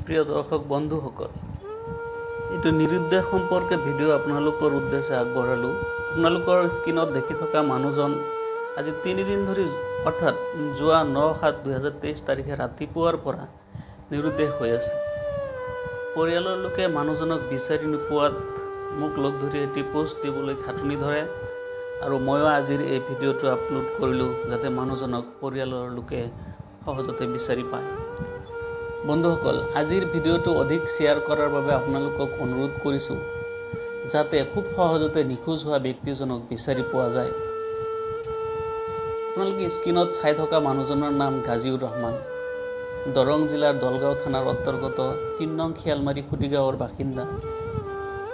প্ৰিয় দৰ্শক বন্ধুসকল, এইটো নিৰুদ্দেশ সম্পৰ্কে ভিডিঅ' আপোনালোকৰ উদ্দেশ্যে আগবঢ়ালোঁ। আপোনালোকৰ স্ক্ৰীণত দেখি থকা মানুহজন আজি 3 দিন ধৰি, অৰ্থাৎ যোৱা 9/7/2023 তাৰিখে ৰাতিপুৱাৰ পৰা নিৰুদ্দেশ হৈ আছে। পৰিয়ালৰ লোকে মানুহজনক বিচাৰি নোপোৱাত মোক লগ ধৰি এটি পোষ্ট দিবলৈ খাটনি ধৰে আৰু ময়ো আজিৰ এই ভিডিঅ'টো আপলোড কৰিলোঁ, যাতে মানুহজনক পৰিয়ালৰ লোকে সহজতে বিচাৰি পায়। বন্ধুসকল, আজিৰ ভিডিঅ'টো অধিক শ্বেয়াৰ কৰাৰ বাবে আপোনালোকক অনুৰোধ কৰিছোঁ, যাতে খুব সহজতে নিখোজ হোৱা ব্যক্তিজনক বিচাৰি পোৱা যায়। আপোনালোকে স্ক্ৰীণত চাই থকা মানুহজনৰ নাম গাজীউৰ ৰহমান। দৰং জিলাৰ দলগাঁও থানাৰ অন্তৰ্গত 3 নং শিয়ালমাৰী খুটিগাঁৱৰ বাসিন্দা।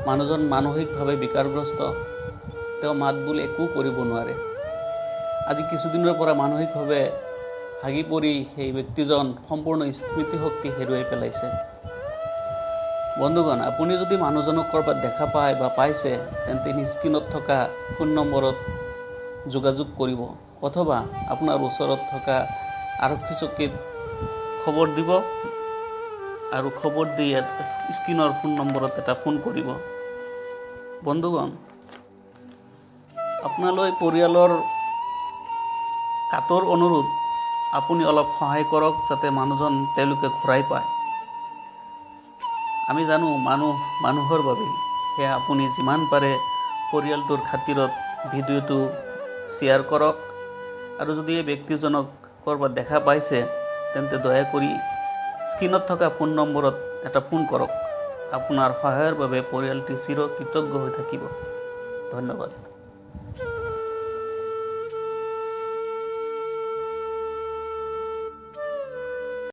মানুহজন মানসিকভাৱে বিকাৰগ্ৰস্ত। তেওঁ মাত বোল একো কৰিব নোৱাৰে। আজি কিছুদিনৰ পৰা মানসিকভাৱে ভাগি পৰি সেই ব্যক্তিজন সম্পূৰ্ণ স্মৃতিশক্তি হেৰুৱাই পেলাইছে। বন্ধুগণ, আপুনি যদি মানুহজনক ক'ৰবাত দেখা পায় বা পাইছে, তেন্তে স্ক্ৰীণত থকা ফোন নম্বৰত যোগাযোগ কৰিব অথবা আপোনাৰ ওচৰত থকা আৰক্ষী চকীত খবৰ দিব আৰু খবৰ দি স্ক্ৰীণৰ ফোন নম্বৰত এটা ফোন কৰিব। বন্ধুগণ, আপোনালৈ পৰিয়ালৰ কাতৰ অনুৰোধ, আপুনি অলপ সহায় কৰক, যাতে মানুহজন তেওঁলোকে ঘূৰাই পায়। আমি জানো, মানুহ মানুহৰ বাবেই। সেয়া আপুনি যিমান পাৰে পৰিয়ালটোৰ খাতিৰত ভিডিঅ'টো শ্বেয়াৰ কৰক আৰু যদি এই ব্যক্তিজনক ক'ৰবাত দেখা পাইছে, তেন্তে দয়া কৰি স্ক্ৰীণত থকা ফোন নম্বৰত এটা ফোন কৰক। আপোনাৰ সহায়ৰ বাবে পৰিয়ালটি চিৰ কৃতজ্ঞ হৈ থাকিব। ধন্যবাদ।